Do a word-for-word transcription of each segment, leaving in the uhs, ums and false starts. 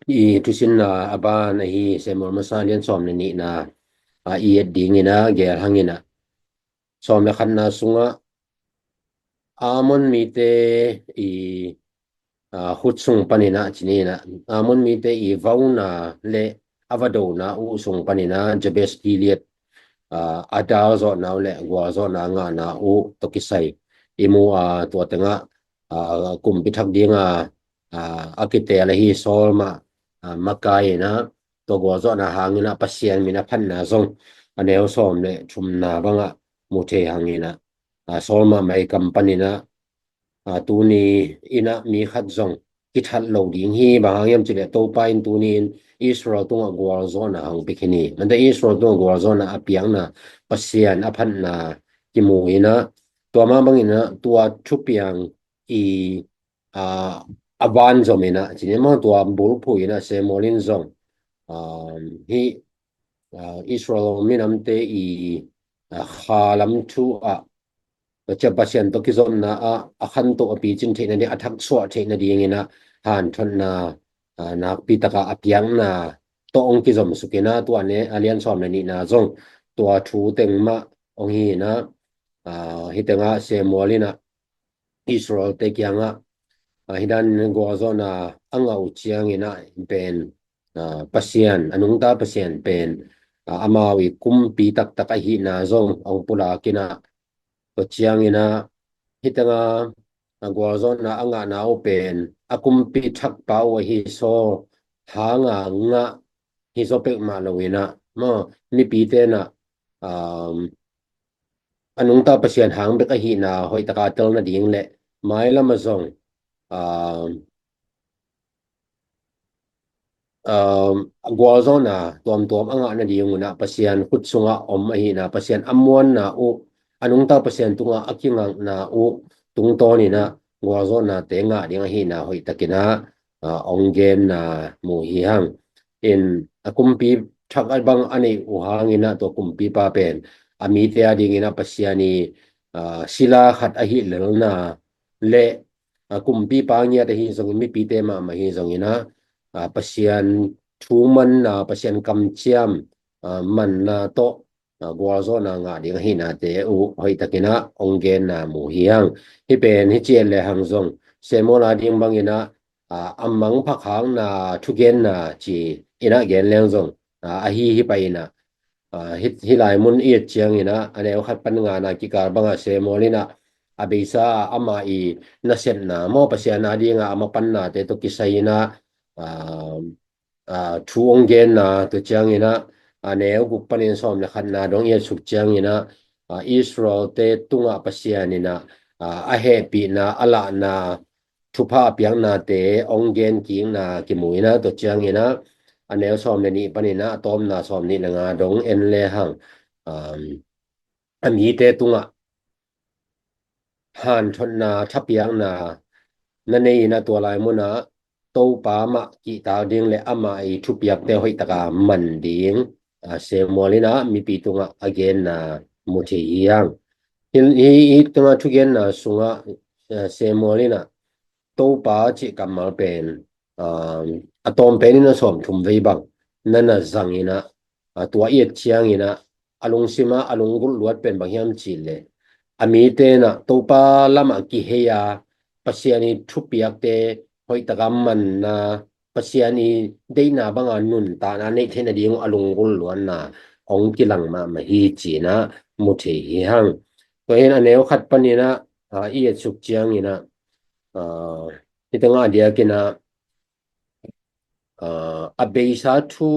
i thusinna a ban ahi Samuel masa lian sawm le nihna a i et dingin a gel hangin a, sawm le khatna sungah Ammon mite i, aa, khut sung panin a, ci ni in a, Ammon mite i vauna le a vadona uh sung panin a, Jabes Gilead, aa, a dal zawhna uh le gualzawhna a ngahna uh tawh kisai i mu a, tua tengah, aa, kumpi thak dinga, aa, a kitel ahi Saul mah, aa, makai in a, tua gualzawhna hangin a Pasian min a phatna zong a neu sawm le thumna bangah mu thei hangin a, aa, Saul mah mai kam panin a, aa, tuni in a mi khat zong kithat lo ding hi. Bang hang hiam cih leh Topa in tuni in Israel tungah gualzawhna hong pia khin hi. Mante Israel tungah gualzawhna a piakna, Pasian a phatna kimu in a, tua mah bangin a tua thupiang i, aa, a van zom in a, ci ni maw, tua bulphuh in a Samuel in zong, aa, hih, aa, Israel minamte i, aa, kha lam thu ah, tua ciang Pasian tawh kizopna ah a khantoh a picin theih nading, a thaksuah theih nadingin a hanthotna, aa, nakpi taka a piakna tawh hong kizom suk in a, tua ne a lian sawm le nihna zong tua thu teng mah hong hi in a, aa, hih tengah Samuel in a Israel-te kiangah, aa, hih dan gualzawhna a ngah uh ciangin a pen, aa, Pasian, a nungta Pasian pen, aa, amau i kumpi taktak ahihna zong hong pulak in a, tua ciangin a hih tengah, aa, gualzawhna a ngahna uh pen a kumpi thakpa uh ahi Saul hanga ngah hi zaw peuhmah lo in a, maw, mipite in a, aa, a nungta Pasian hang bek ahihna hoih taka tel nading le mailam ah zong, aa, aa, a gualzawhna tuamtuam a ngah nading un a Pasian khut sungah om ahihna, Pasian a muanna uh, a nungta Pasian tungah a kingakna uh tungtawn in a gualzawhnate ngah ding ahihna hoih takin a, aa, hong genna mu hi hang. In a kumpi thak a bang a neih uh hangin a tua kumpipa pen a mite a dingin a Pasian i, aa, sila khat ahi lelna le, aa, kumpipa ngiat ahi zongin, mipite mahmah hi zongin a, aa, Pasian thu manna, Pasian kamciam, aa, manna tawh, aa, gualzawhna ngah ding ahihnate uh hoih takin a hong genna mu hi hang. Hih pen hih ci et le hang zong Samuel a ding bangin a, aa, a mangpha khakna thugenna ci in a gen leng zong, aa, ahi hi pah in a, aa, hih, hih lai mun i et ciangin a, a neu khat pan ngana kikal bangah Samuel in a, a beisa ama i nasepna maw, Pasian a dinga a mapannate tawh kisai in a, aa, aa, thu hong genna, tua ciangin a, a neu guk panin sawm le khatna dong i et suk ciangin a, aa, Israel-te tungah Pasian in a, aa, a hehpihna, a lahna, thupha a piaknate hong gen kikna kimu in a, tua ciangin a, a neu sawm le nih panin a, a tawpna sawm nih le nga dong en le hang, aa, a mite tungah hanthotna, thapiakna na nei in a, tua lai munah Topa mah kihtak ding le amah i thupiakte hoih taka man ding, aa, Samuel in a mipi tungah a genna mu thei hi hang. Hih, hih, hih tungah thugenna sungah, aa, Samuel in a Topa cih kammal pen, aa, a tawm pen in a sawm thum vei bang na na zang in a, aa, tua i et ciangin a, a lungsim ah a lunggulh luat pen bang hiam cih leh, a mite in a Topa lamah kihei a, Pasian i thupiakte hoih taka manna, Pasian i deihna banga nuntakna neih theih nading uh a lunggulh luatna hong kilang mahmah hi ci in a mu thei hi hang. Tua hi in a neu khat panin a, aa, i et suk ciangin a, aa, hih tengah a diakin a, aa, a beisa thu,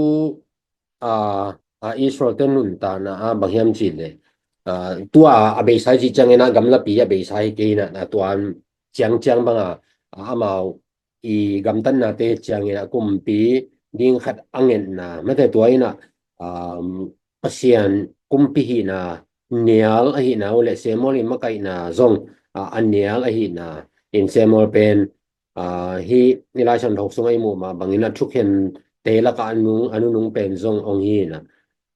aa, aa, Israel-te nuntakna ah bang hiam cih leh, aa, tua a beisa i cih ciangin a gamlapi a beisa hi kei in a, aa, tua ciangciang banga, aa, amau i gamtatnate ciangin a kumpi ding khat a ngetna, mate tua in a, aa, Pasian kumpi hihna nial ahihna uh le Samuel i makaihna zong, aa, a nial ahihna in Samuel pen, aa, hih i Lai Siangtho sungah i muh mah bangin a thukhente lakah a nung, a nunung pen zong hong hi in a,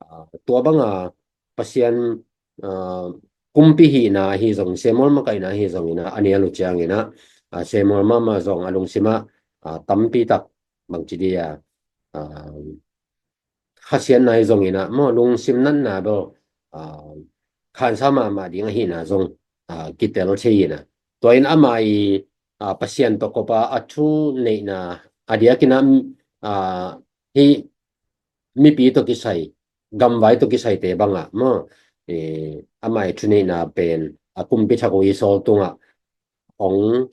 aa, tua banga Pasian, aa, kumpi hihna ahi zong, Samuel makaihna ahi zongin a, a nial uh ciangin a, aa, Samuel mahmah zong a lungsim ah, aa, tampi tak bangci dia, ah, khasiatna i zong inah maw, lungsim natna bel, ah, khansa mahmah ding ahina zong, ah, kitel thei inah. Tua in ama i, ah, Pasian tawh kopa a thu neihna a diakinah, ah, hi mipi tawh kisai, gamvai tawh kisaite bangah maw, eh, ama i thuneihna pen a kumpi thak uh i sawl tungah hong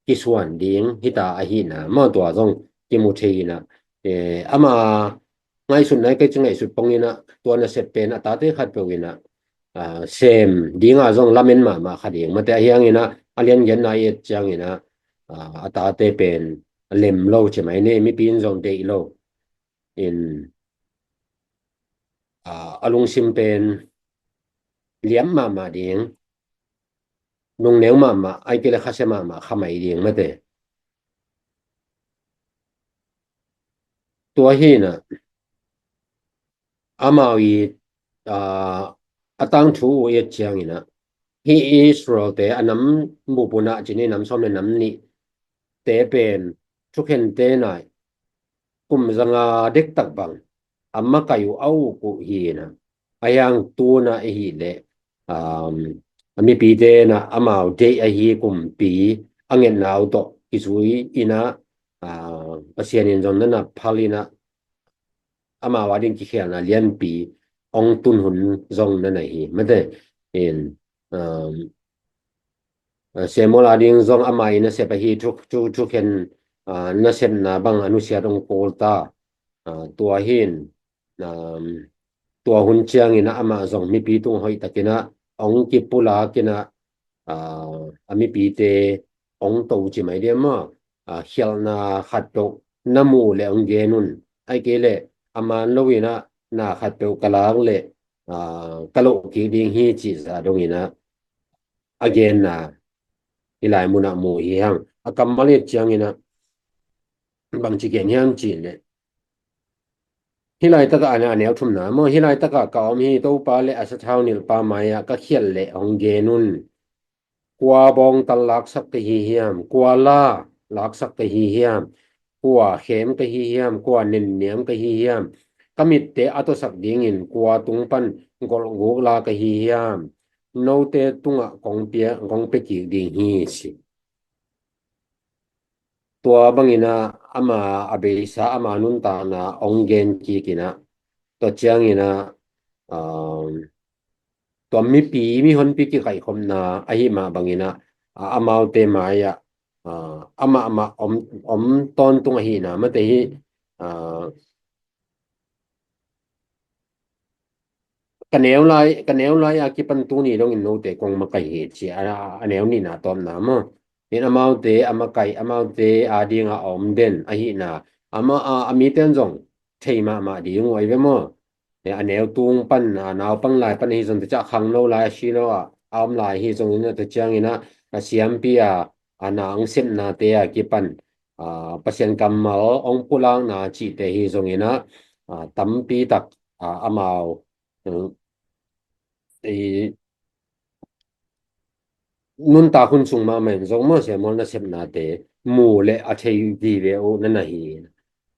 kisuan ding hita ahina maw, tua zong kimu thei inah, eh, ama ngaihsutna i kei cu ngaihsut pong inah tua nasep pen a tate khatpeuh inah, ah, sem dinga zong lamen mahmah kha ding mate ahiang inah a liangenna i et ciang inah, ah, a tate pen lem lo ci mai ne, mipi in zong deih lo in, ah, a lungsim pen liam mahmah ding, nungneu mahmah, ai kei le khasia mahmah kha mai ding mate. Tua hinah amau i, ah, a tangthu uh i et ciang inah hi Israel-te a nam bup unah ci ni, nam sawm le nam nih te pen thukhente nai kum zanga dektak bang a makaih uh a uk uh hinah, ahiang tunah i hih leh, um, a mipite inah amau deih ahi kumpi a ngetna uh tawh kizui inah, ah, Pasian in zong nanah phal inah amau a ding kikhelna lianpi hong tun hun zong nanah hi mate. In, um, ah, Samuel a ding zong ama i nasep ahi thu, thu, thukhen, ah, nasepna bang a nusiat hong kul ta. Ah, tua hin, um, tua hun ciang inah amah zong mipi tung hoih tak inah hong kipulak inah, ah, a mipite hong to ci mai diam maw, ah, khialhna khatpeuh na muh le hong gen un, ai kei le a man lo inah na khatpeuh ka lak le, ah, ka loh kik ding hi cih zah dong inah a genna hih lai munah mu hi hang. A kammal i et ciang inah bangci gen hiam cih leh, hih laitakah a neu thumna maw, hih laitakah ka om hi, Topa le a sathau nilhpa mai-ah ka khialh leh hong gen un. Kua bawngtal laksak ka hi hiam? Kua la laksak ka hi hiam? Kua khem ka hi hiam? Kua nenniam ka hi hiam? Ka mitte a tawsak dingin kua tung pan golhguk la ka hi hiam? Note tungah kong pia, kong pia kik ding hi, ci. Tua bang inah ama a beisa, ama nuntakna hong gen kik inah, tua ciang inah, um, tua mipi, mihonpi kikaihkhopna ahi mah bang inah, ah, amaute mai-ah, ah, amah amah om, om tawntung ahina mate hi, ah, ka neu lai, ka neu lai a kipan tuni dongin note kong makaih hi, ci a, a neu nihna tawpna maw. In amaute a makaih, amaute a dinga a om den ahina, ama, a, a mite in zong thei mahmah ding uh ahi ve maw. Eh, a neu tung pan, a naupang lai pan ahi zong, tua ciah khangno lai, a sino a, a om lai hi zongin, tua ciang inah a siampi a, a na hong sepnate a kipan, ah, Pasian kammal hong pulakna cihte hi zong inah, ah, tampi tak, ah, amau, eh, i nuntak hun sung mahmah in zong maw, Samuel nasepnate mu le a thei vive uh nanah hi.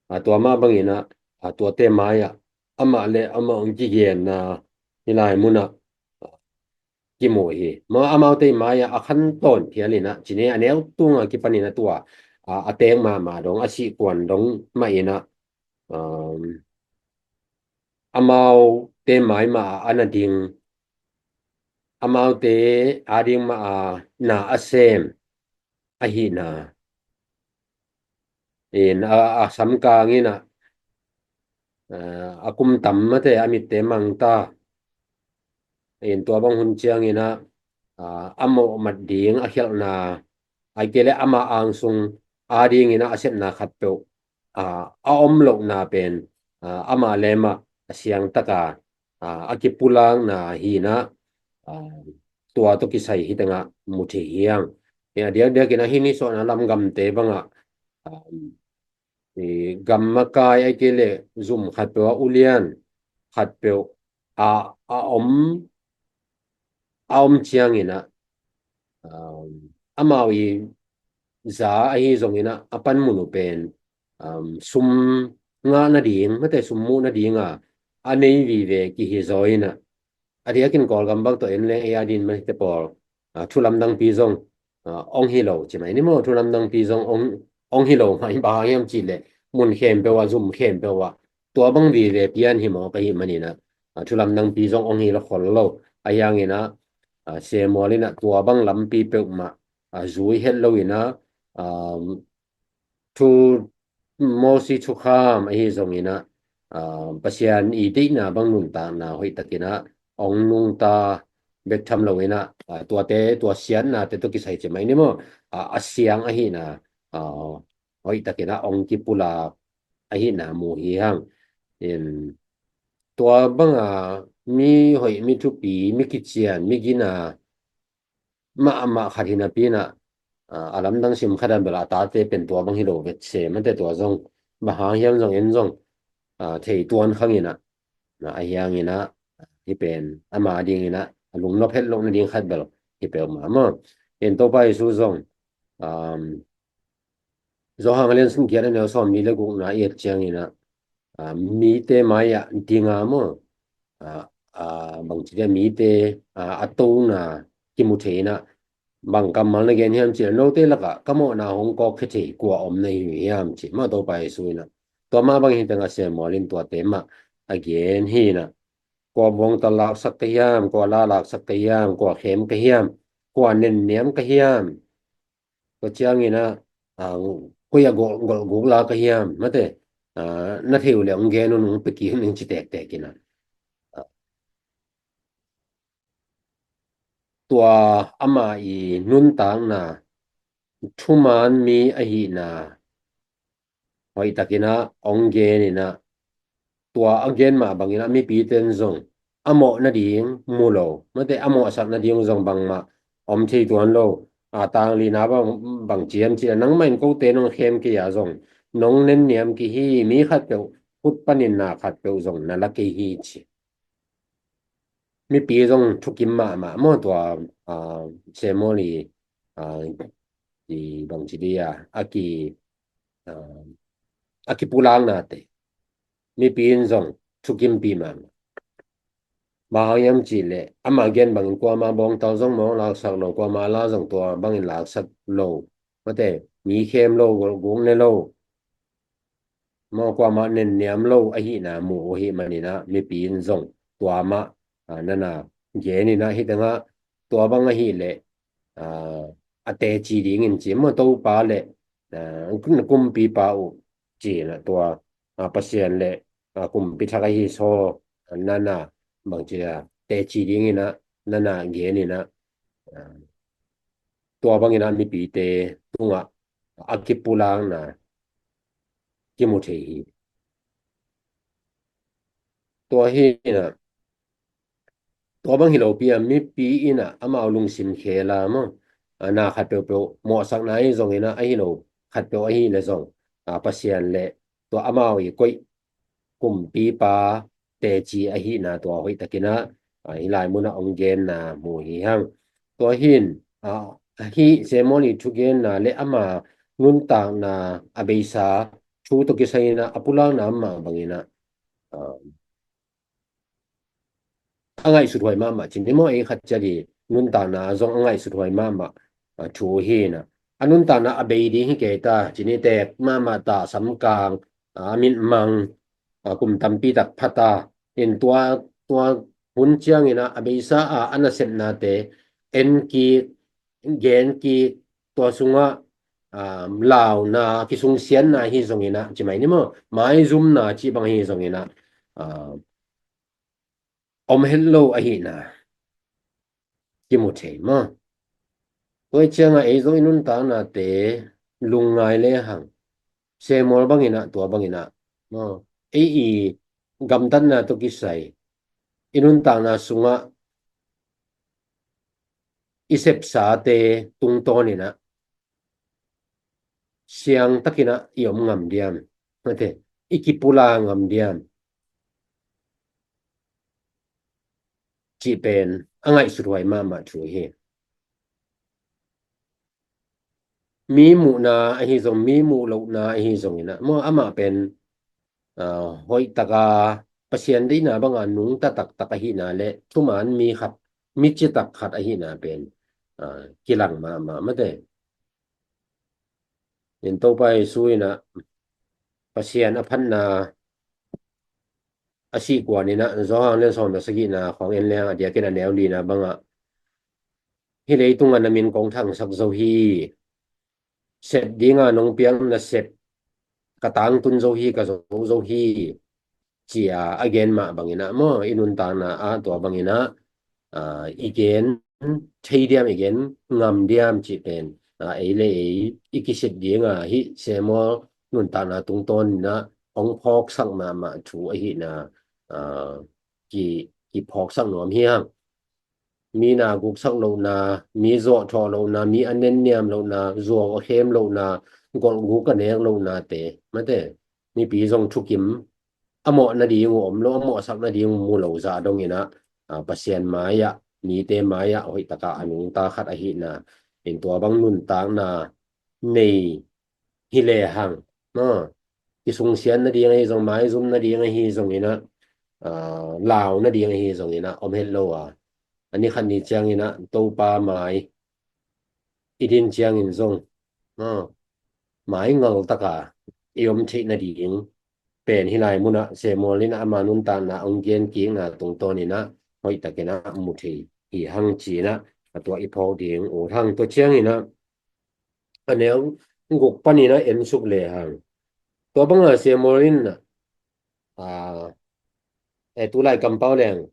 Ah, tua mah bang inah, ah, tuate mai-ah amah le amah hong kigenna hih lai munah kimu hi. Maw, amaute mai-ah a khan tawn phial inah ci ni, a neu tunga kipan inah tua, ah, a teek mahmah dong, a sihkuan dong mah inah, um, amaute mai mah a na ding, amaute a ding mah a na a sem ahina. In a, a samkang inah, a, a kum tam mate a mitte mang ta. In tua bang hun ciang inah, a, a mawhmat ding a khialhna, ai kei le ama angsung a ding inah a sepna khatpeuh, a, a om lohna pen, a, amah le amah a siangtaka, a, a kipulakna hinah, a, tua tawh kisai hi tengah mu thei hiang. Eh, a diakdiak inah hih ni suahna lam gamte bangah, a, eh, gam makai ai kei le zum khatpeuh a ulian khatpeuh a, a om, a om ciang inah, a, amau i za ahi zong inah a panmun uh pen um, sum ngah nading, mate, sum muh nading a, a nei vive kihi zaw inah, a diakin Kawlgam bang tawh en leng ei a din mate pawl, a, thu lamdangpi zong, a, ong hi lo ci mai ni maw, thu lamdangpi zong ong, ong hi lo mai, bang hang hiam cih leh mun khempeuh ah, zum khempeuh ah tua bang vive pian hi mawk ahih maninah, a, thu lamdangpi zong ong hi lo khol lo. Ahi hanginah, a, Samuel inah tua bang lampi peuhmah, a, zui het lo inah, a, thu, Mosi thukham ahi zonginah, a, Pasian i deihna bang nuntakna hoihtakinah ong nungta bek tham loinah, a, tuate, tua siatnate tawh kisai ci mai ni maw, a, a siang ahihna, a, hoihtakinah ong kipulak ahihna mu hi hang. In, tua banga mi hoih, mi thupi, mi kician, mi gina mahmah khat hi napi inah, a, a lamdang sim khat a bel a tate pen tua bang hi lo vetse, mate, tua zong bang hang hiam zong en zong, a, thei tuan khanginah, na, ahi hanginah, hih pen ama dinginah a lungnop het loh nading khat bel hi peuhmah maw. In Topa Jesu zong, um, Johan a lian sung giat a neu sawmli le gukna i et cianginah, a, mite mai-ah dinga maw, a, a, bangci dia mite, a, a tona kimu thei inah, bang kammal na gen hiam cih leh, note lakah ka mawhna hong kawkkhia thei kua om na hi hiam ci maw, Topa Jesu inah. Tua mah bang hi tengah Samuel in tuate mah a gen hi inah, kua bawngtal laksak ka hiam, kua la laksak ka hiam, kua khem ka hiam, kua nenniam ka hiam, tua cianginah, a, koi a golh, golh guk la ka hiam, mate, a, na thei uh leh ong gen un, ong pia kik un, ong ci tektek inah, a, tua ama i nuntakna, thuman mi ahihna hoihtakinah ong gen inah, tua a gen mah banginah mipite in zong a mawh nading mu lo, mate, a mawhsak nading zong bangmah om thei tuan lo. A, tanglina bang, bang ci hiam cih leh, nangmah in kote nong khem kei a zong nong nenniam kei hi, mi khatpeuh khut panin na khatpeuh zong na la kei hi ci. Mipi zong thukim mahmah maw, tua, a, Samuel i, a, i bangci dia a ki, a, a kipulaknate mipi in zong thukimpi mahmah. Bang hang hiam cih leh ama gen bangin kuama bawngtal zong mawng laksak lo, kuama la zong tua bangin laksak lo, mate, mi khem lo, golh guk ne lo, maw, kuamah nenniam lo ahihna mu uh ahih maninah mipi in zong tua mah, a, nana gen inah, hih tengah tua bang ahih leh, a, a teci dingin ci maw, Topa le, a, na kumpipa uh ci inah, tua, a, Pasian le, a, kumpi thak ahi saw nana bangci a teci dinginah nana gen inah, a, tua banginah mipite tungah a kipulakna kimu thei hi. Tua hi inah, tua bang hi lopi a mipi inah amau lungsim khela maw, a, na khat peuhpeuh mawhsakna hi zonginah, ahi lo khat peuh ahi le zong, a, Pasian le tua amau i koih kumpipa teci ahihna tua hoihtakinah, a, hih lai munah ong genna mu hi hang. Tua hin, a, hih Samuel i thugenna le ama nuntakna a beisa thu tawh kisai inah a pulakna mah banginah, a, a ngaihsuthuai mahmah ci ni maw, ei khat ciat i nuntakna zong a ngaihsuthuai mahmah, a, thu hi inah. A nuntakna a bei ding hi kei ta ci ni, tek mahmah ta, samkang, a, mitmang, a, kum tampi tak pha ta. In tua, tua hun cianginah a beisa a, a nasepnate en kik, gen kik, tua sungah, a, launa, kisungsiatna hi zonginah ci mai ni maw, maizumna cih bang hi zonginah, a, om het lo ahihna kimu thei maw. Tua ciangah ei zong i nuntaknate lungngai lehang, Samuel banginah, tua banginah maw, ei i gamtatna tawh kisai i nuntakna sungah i sepsate tungtawninah siangtakinah i om ngam diam, mate, i kipulak ngam diam cih pen a ngaihsuthuai mahmah thu hi. mi muhna ahi zong, mi muh lohna ahi zongin ah, maw, amah pen, ah, hoih taka Pasian deihna banga nungta taktak ahihna le thuman mi khat, mi citak khat ahihna pen, ah, kilang mahmah mate. In Topa Jesu in ah Pasian a phatna a sih kuan in ah, Johan lian sawm le sagihna khawng en leng a diakin a neu lina bangah, hih leitunga na min kong thangsak zo hi. Sep dinga nong piak na sep ka tangtun zo hi, ka zo zo hi, ci-a a gen mah bangin ah maw, i nuntakna ah tua bangin ah, ah, i gen thei diam, i gen ngam diam cih pen, ah, ei le ei i kisit dinga hih Samuel nuntakna tungtawnin ah hong phawksak mahmah thu ahihna, ah, ki, kiphawksak nuam hi hang. Mi na guksak lohna, mi zawhthawh lohna, mi a nenniam lohna, zuau a khem lohna, golhguk a nek lohnate mate. Mipi zong thukim a mawh nading uh om lo, a mawhsak nading uh mu lo zah dongin ah, ah, Pasian mai-ah, mite mai-ah hoih taka a nungta khat ahihna, in tua bang nuntakna nei hi lehang, maw, kisungsiat nading ahi zong, maizum nading ahi zongin ah, ah, lau nading ahi zongin ah om het lo a, a ni khat ni ciangin ah Topa mai i din ciangin zong, maw, mai ngal taka i om theih nading pen hih lai munah Samuel in ah ama nuntakna hong gen kikna tungtawnin ah hoih takin ah mu thei hi hang ci-in ah, a tua i phawk ding uh hang. Tua ciangin ah a neu guk panin ah en suk lehang, tua banga Samuel in ah, ah, eh, tulai kampau leng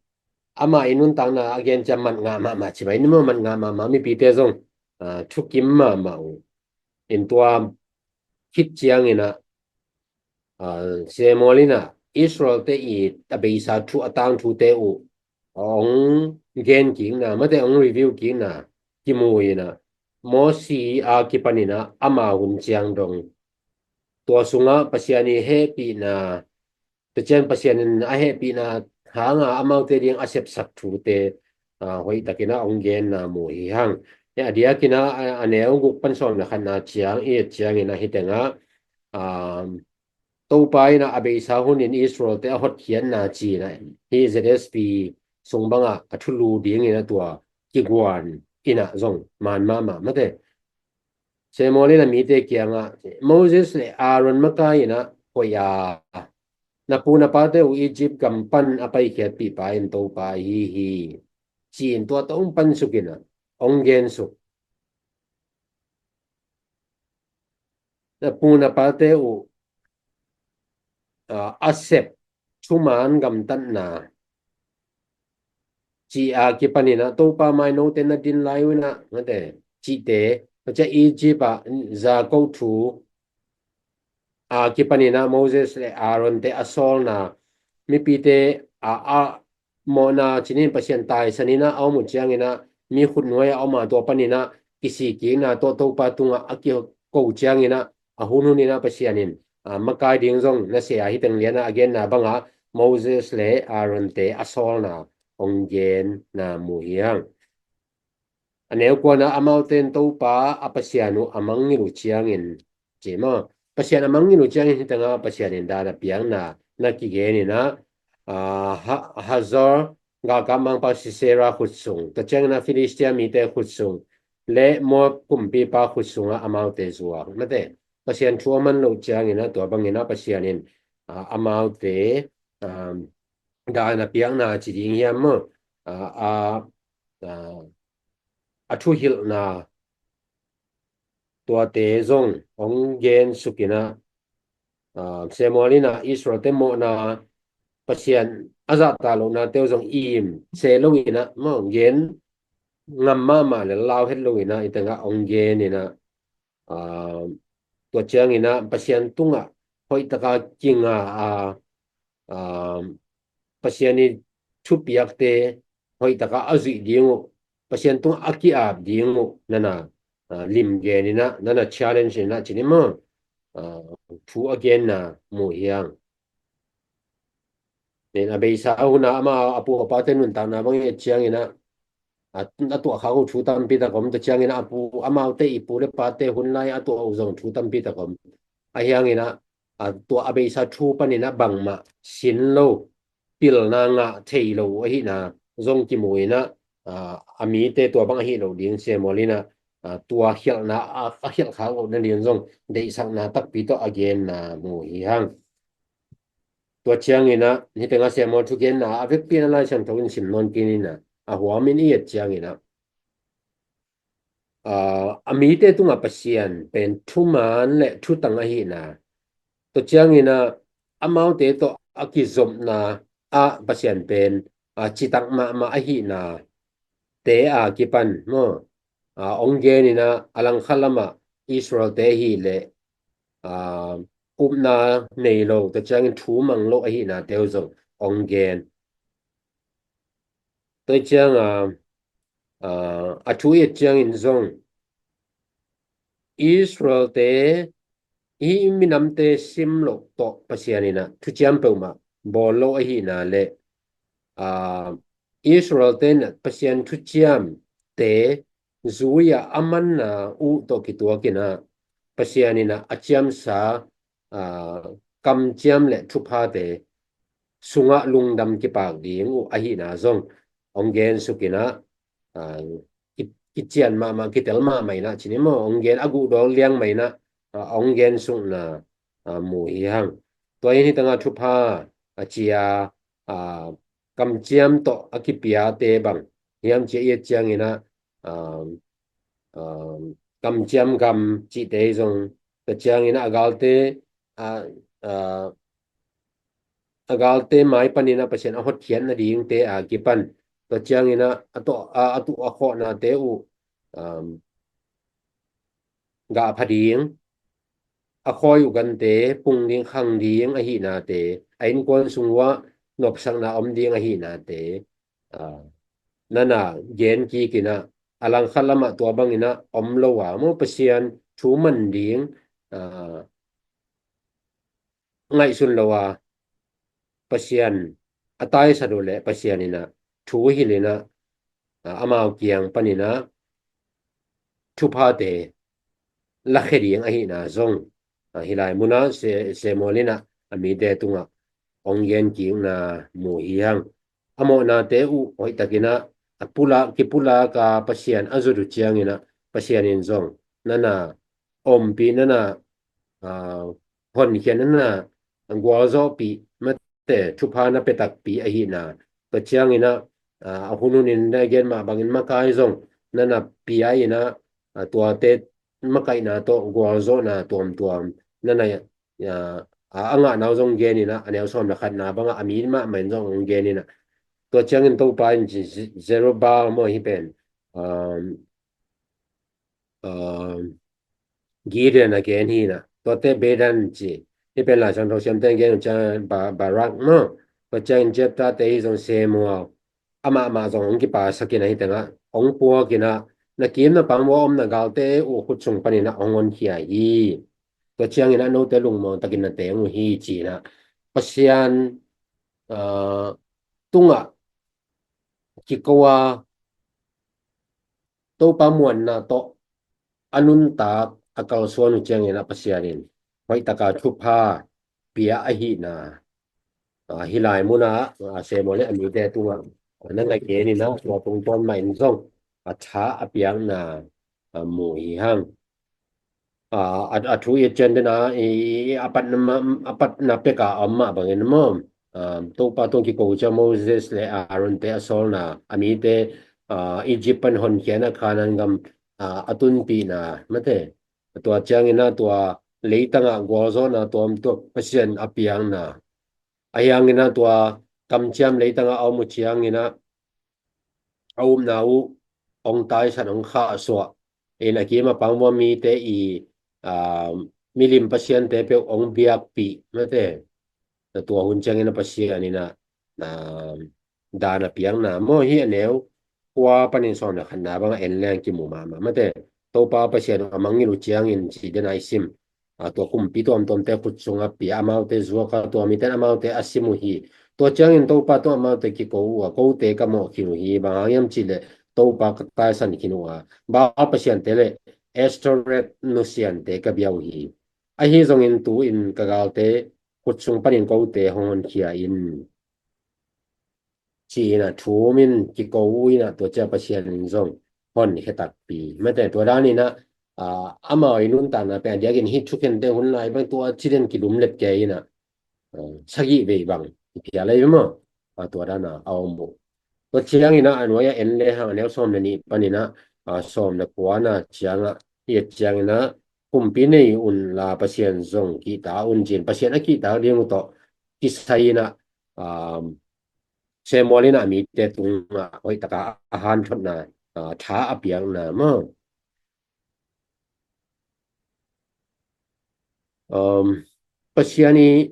ama i nuntakna a gen ciang mat ngah mahmah ci mai ni maw, mat ngah mahmah, mipite zong, ah, thukim mahmah uh. In tua khit ciangin ah, ah, Samuel in ah Israel-te i a beisa thu, a tangthute uh hong gen kikna mate, hong review kikna kimu in ah, Mosi a kipanin ah ama hun ciang dong tua sungah Pasian i hehpihna, tua ciang Pasian in a hehpihna hanga amaute ding a sepsak thute, ah, hoih takin ah hong genna mu hi hang. A diakin ah, a, a neu guk pan sawm le khatna ciang i et ciangin ah hih tengah, ah, Topa in ah a beisa hunin Israel-te a hotkhiatna ci-in ah hih Z S P sung bangah a thulu dingin ah tua kiguan in ah zong man mahmah mate. Samuel in ah mite kiangah, Moses le Aaron makai in ah koih a, na pu na pate uh Egypt gam pan a paikhiatpihpa in Topa ahi hi, ci-in tua tawh hong pansuk in ah hong gensuk. Na pu na pate uh, ah, a sep thuman gamtatna ci-a kipanin ah Topa mai note na din lai uh in ah mate, cihte, tua ciang Egypt ah za ko thu a kipanin ah Moses le Aaron-te a sawlna, mipite a, a mawhna cinin Pasian taisanin ah a om uh ciangin ah mi khutnuai a om a tua panin ah kisik kikna tawh Topa tungah a kiko ciangin ah a hunhunin ah Pasian in, ah, makai ding zong nasia a, hih teng lianah a genna bangah Moses le Aaron-te a sawlna hong genna mu hi hang. A neu kuanah amaute in Topa a Pasian uh a mangngilh uh ciangin, ci maw, Pasian a mangngilh uh ciangin hih tengah Pasian in dan a piakna na kigenin ah, ah, Ha-, Hazor galkap mangpa Sisera khutsung, tua ciangin ah Filistia mite khutsung le Moab kumpipa khutsungah amaute zuak mate. Pasian thu a man loh ciangin ah tua bangin ah Pasian in, ah, amaute, ah, dan a piakna ci ding hiam maw, ah, a, ah, a thuhilhna tuate zong hong gensuk in ah, ah, Samuel in ah Israel-te mawhna, Pasian a zahtak lohnate uh zong im se lo in ah maw, gen ngam mahmah le lau het lo in ah hih tengah hong gen in ah, ah, tua ciangin ah Pasian tungah hoih taka kinga a, ah, Pasian i thupiakte hoih taka a zuih ding uh, Pasian tungah a ki-ap ding uh nana, ah, lim gen in ah, nana challenge in ah ci ni maw, ah, thu a genna mu hi hang. Nen a beisa a hun ah ama a pu a pate nuntakna bang i et ciangin ah, a, a tuah khak uh thu tampi tak om. Tua ciangin a pu, amaute i pu le pate hun lai a tuah uh zong thu tampi tak om. Ahi hangin a, a tuah a beisa thu panin a bangmah sin lo, pilna ngah thei lo ahihna zong kimu in a, a, a mite tua bang ahi lo ding Samuel in a, a, tua khialhna a, a khialh khak loh nading zong deihsakna takpi tawh a genna mu hi hang. Tua ciangin a, hih tengah Samuel thugenna a vekpi in a Lai Siangtho in sim nawn kei in a, a huamin i et ciangin a, a, a mite tungah Pasian pen thuman le thutang ahihna. Tua ciangin a, amaute tawh a kizopna ah Pasian pen, a, citak mahmah ahihna te a kipan maw, a, ong gen in a, a langkhat lamah Israel-te hi leh, a, upna nei lo, tua ciangin thu mang lo ahihna te uh zong ong gen. Tua ciang a, a, a thu i et ciangin zong Israel-te, hih minamte sim loh tawh Pasian in a thuciam peuhmah bawl lo ahihna le, a, Israel-te in a Pasian thuciamte zui-ah a manna uh tawh kituak in a, Pasian in a, a ciamsa, a, kamciam le thuphate sungah lungdam kipak ding uh ahihna zong ong gensuk in a, a, ki, kician mahmah, kitel mahmah in a, cih ni maw, ong gen a guhdawl liang mah in a, a, ong gensukna, a, mu hi hang. Tua in hih tengah thupha a cia, a, kamciam tawh a kipiate bang hiam cih i et ciangin a, a, a, kamciam gam cihte hi zong, tua ciangin a galte, a, a, a galte mai panin a Pasian a hotkhiat nadingte a kipan, tua ciangin a, a tuah, a, a tuah a khawhnate uh, um, gah pha ding, a khawi uh gante pung ding, khang ding ahihnate, a innkuan sung uah nopsakna om ding ahihnate, a, nana gen kik in a, a langkhat lamah tua bangin a om lo a, maw, Pasian thu man ding, a, ngaihsun lo a, Pasian a taisan uh leh Pasian in a thu hilh in a, a, amau kiang panin a thuphate lakhia ding ahihna zong, a, hih lai munah Se, Samuel in a, a mite tungah ong gen kikna mu hi hang. A mawhnate uh hoihtakin a, a pulak, kipulak a Pasian a zut uh ciangin a, Pasian in zong nana ompih, nana, a, honkhia, nana gualzawhpih, mate, thupha na pia takpi ahihna. Tua ciangin a, a, a hun hunin na gen mah bangin makai zong nana pia in a, a, tuate makaihna tawh gualzawhna tuamtuam nana, a, a, a ngahna uh zong gen in a, a neu sawm le khatna bangah a mi mahmah in zong ong gen in a. Tua ciangin Topa in ci, Ze, Zerubbabel maw, hih pen, um, um, Gideon a gen hi in a, tuate Bedan ci, hih pen Lai Siangtho siamte in gen uh ciang Ba, Barak maw, tua ciangin Jephtha-te hi zong, Samuel, amah mah zong ong kipasak in a, hih tengah ong puak in a, na kim na pang uah om na galte uh khut sung panin a ong honkhia hi. Tua ciangin a note lungmuang takin na teng uh hi ci in a, Pasian, a, tungah kiko a, Topa muanna tawh a nuntak a kalsuan uh ciangin a Pasian in hoihtaka thupha pia ahihna, a, hih lai munah, a, Samuel le a mite tungah, a, nana gen in a, tua tungtawn mah in zong a tha a piakna, a, mu hi hang. A, a, a thu i cian den a, i, i, a patna ma, a patna pek a om mah bangin maw, a, Topa tung kiko ciang Moses le Aaron-te a sawlna, a mite, a, Egypt pan honkhia in a Canaan gam, a, a tunpihna, mate. Tua ciangin a tua leitangah gualzawhna tuamtuam Pasian a piakna. Ahi hangin a tua kamciam leitangah a om uh ciangin a, a upna uh ong taisan, ong khahsuah in, a kim a pang uah mite i, a, milim pasiante peuh ong biakpih, mate. Na tua hun ciangin a Pasian in a, na, dan a piakna maw, hih a neu kua panin sawm le khatna bangah en leng kimu mahmah, mate. Topa Pasian a mangngilh uh ciangin ci den a i sim, a, tua kumpi tuamtuamte khut sungah pia, amaute zuak a, tua mite in amaute a sim uh hi. Tua ciangin Topa tungah amaute kiko uh a, kote ka mawh khin uh hi, bang hang hiam cih leh Topa ka taisan khin uh a, Baal pasiante le Ashtoreth nusiante ka bia uh hi. Ahi zongin tu-in ka galte khut sung panin kote hong honkhia in, ci-in a thumin kiko uh in a, tua ciang Pasian in zong honkhia takpi. Mate, tua dan in a, a, amau i nuntakna pen a diakin hih thukhente hun lai bang tua ci den kilumlet kei in a, a, sagih vei bang i phial lai maw? A, tua dan a a om uh. Tua ciangin a, a nuai a en le hang, a neu sawm le nih panin a, a, sawm le kua na ciang a, i et ciangin a, kumpi nei un la, Pasian zong kihta un, ci-in Pasian a kihta ding uh tawh kisai in a, um, Samuel in a mite tungah hoih taka a hanthotna, a, tha a piakna maw? Um, Pasian i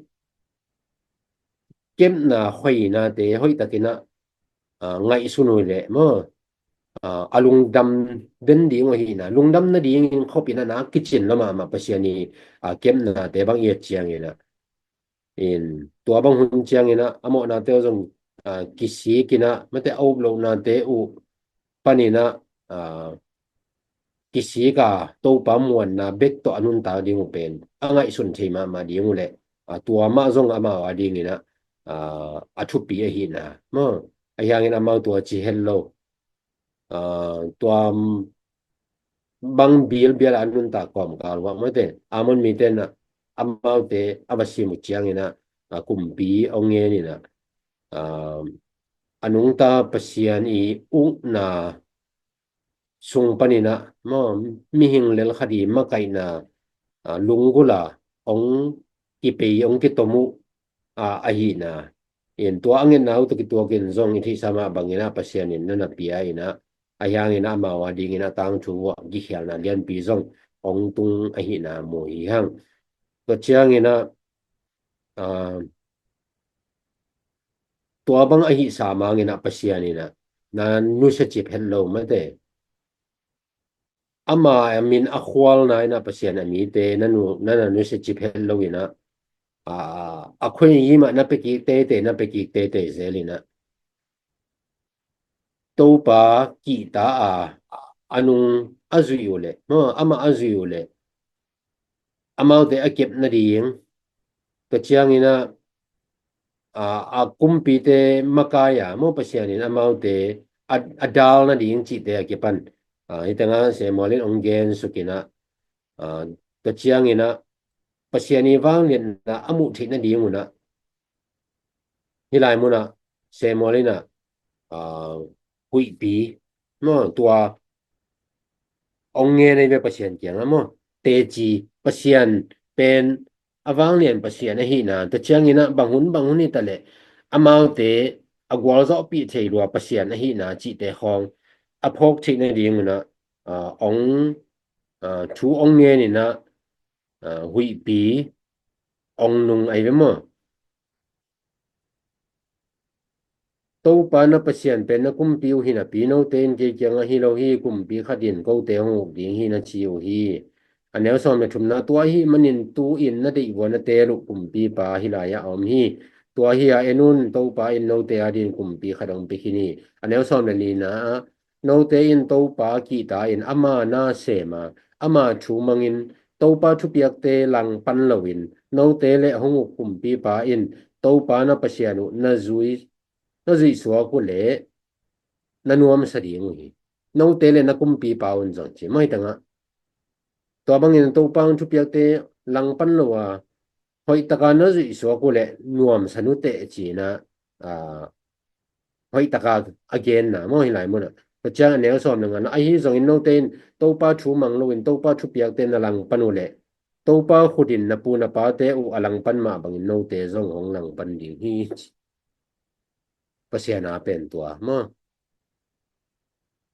kepna hoihnate hoih takin a, a, ngaihsun uh leh maw? A, a lungdam den ding uh ahihna, lungdam nadingin khop in a, na kicin lo mahmah Pasian i, a, kepnate bang i et ciangin a, in tua bang hun ciangin a, a mawhnate uh zong, a, kisik in a, mate, a up lohnate uh panin a, a, kisik a, Topa muanna bek tawh a nuntak ding uh pen a ngaihsun thei mahmah ding uh leh, a, tua mah zong amau a dingin a, a, a thupi ahihna maw? Ahi hangin amau tua ci het lo. A, tua bang bilbial a nuntak kawmkal uh ah, mate, Ammon mite in a, amaute a va sim uh ciangin a, a, kumpi hong ngen in a, a, a nungta Pasian i ukna sung panin a maw, mihing lel khat i makaihna, a, lunggulh a hong kipei, hong kitom uh, a, ahihna. In tua a ngetna uh tawh kituakin zong i theihsa mah bangin a, Pasian in na na pia in a, ahi hangin a, amau a dingin a tangthu uh ah kikhialna lianpi zong hong tung ahihna mu hi hang. Tua ciangin a, a, tua bang ahih sa mangin a, Pasian in a na nusia cip het lo, mate. Ama a min a khualna in a, Pasian a mite na nu, na na nusia cip het lo in a, a, a khoi hi mah na pia kik teitei, na pia kik teitei zel in a, Topa kihta a, a nung a zuih uh leh maw, amah a zuih uh leh, amaute a kep nading, tua ciangin a, a, a kumpite makai a maw, Pasian in amaute a, a dal nading cihte a kipan, a, hih tengah Samuel in hong gen suk in a, a, tua ciangin a, Pasian i vangliatna a muh theih nading un a, hih lai mun ah Samuel in a, a, huihpi maw, tua hong ngen ahi ve Pasian kiangah maw. Teci, Pasian pen a vanglian Pasian ahihna, tua ciangin a bang hun bang hun hi ta leh amaute a gualzawhpih thei lua Pasian ahihna cihte khawng a phawk theih nading un a, a, hong, a, thu hong ngen in a, a, huihpi hong nung ahi ve maw. Topa na Pasian pen na kumpi uh hi napi, note in kei kiangah hi lo hi, kumpi khat in kote hong uk ding hi, na ci uh hi. A neu sawm le thumna, tua ahih manin tu-in na deih vua na teel uh kumpipa hih lai-ah a om hi. Tua hi-a en un, Topa in note adingin kumpi khat hong pia khin hi. A neu sawm le lina ah, note in Topa kihta in ama na sem a, ama thu mangin Topa thupiakte langpan loin, note le hong uk kumpipa in Topa na Pasian uh na zui, na zuih suak uh leh na nuamsa ding uh hi. Note le na kumpipa un zong ci mai tangah. Tua bangin Topa hong thupiakte langpan lo a, hoih taka na zuih suak uh leh nuamsa nuteh ci-in a, a, hoih taka a genna maw hih lai munah. Tua ciang a neu sawm le ngana, ahi zongin note in Topa thu mang loin Topa thupiakte na langpan uh leh Topa khut in na pu na pate uh a langpan mah bangin note zong hong langpan ding hi. Pasian a pen tua maw.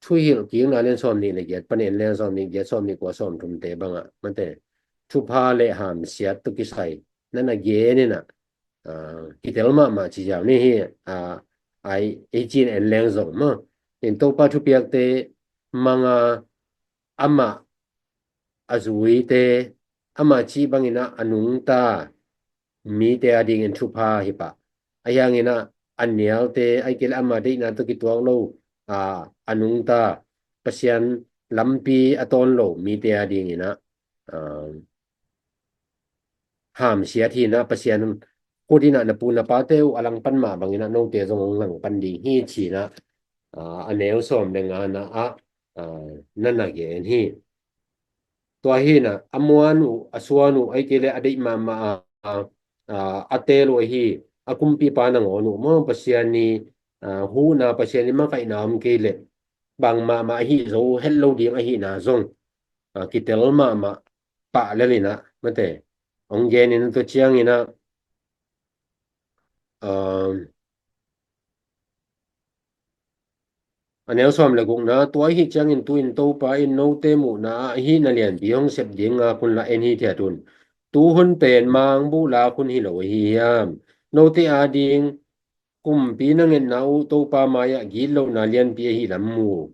Thuhilh kikna lian sawm nih le giat pan en lian sawm nih giat, sawm nih kua, sawm thumte bangah mate, thupha le hamsiat tawh kisai na na gen in a, a, kitel mahmah ci ziau ni hi. A, ai, ei cin en leng zong maw, in Topa thupiakte manga amah a zuite, amah cih bangin a, a nungta mite adingin thupha hi pah. Ahi hangin a, a nialte, ahih kei leh ama deihna tawh kituak lo a, a nungta, Pasian lampi a tawn lo mite a dingin ah, a, hamsiat hi-in ah, Pasian khut in ah na pu na pate uh a langpan mah bangin ah note zong hong langpan ding hi ci-in ah, a, a neu sawm le ngana ah, a, na na gen hi. Tua hi-in ah, a muan uh, a suan uh, ahih kei leh a deih mahmah a, a, a teel uh ahi, a kumpipa nangawn uh maw, Pasian i, a, huhna, Pasian i makaihna om kei leh bang mahmah ahi zo het lo ding ahihna zong, a, kitel mahmah pah lel in ah, mate, hong gen in ah, tua ciangin ah, um, a neu sawm le gukna, tua ahih ciangin tu-in Topa in note muhna ah hih na lianpi hong sep ding ngak unla en hithiat un. Tu hun pen mangbuh lak hun hi lo ahi hiam? Note a ding kumpi na ngetna uh Topa mai-ah gitlohna lianpi ahih lam mu,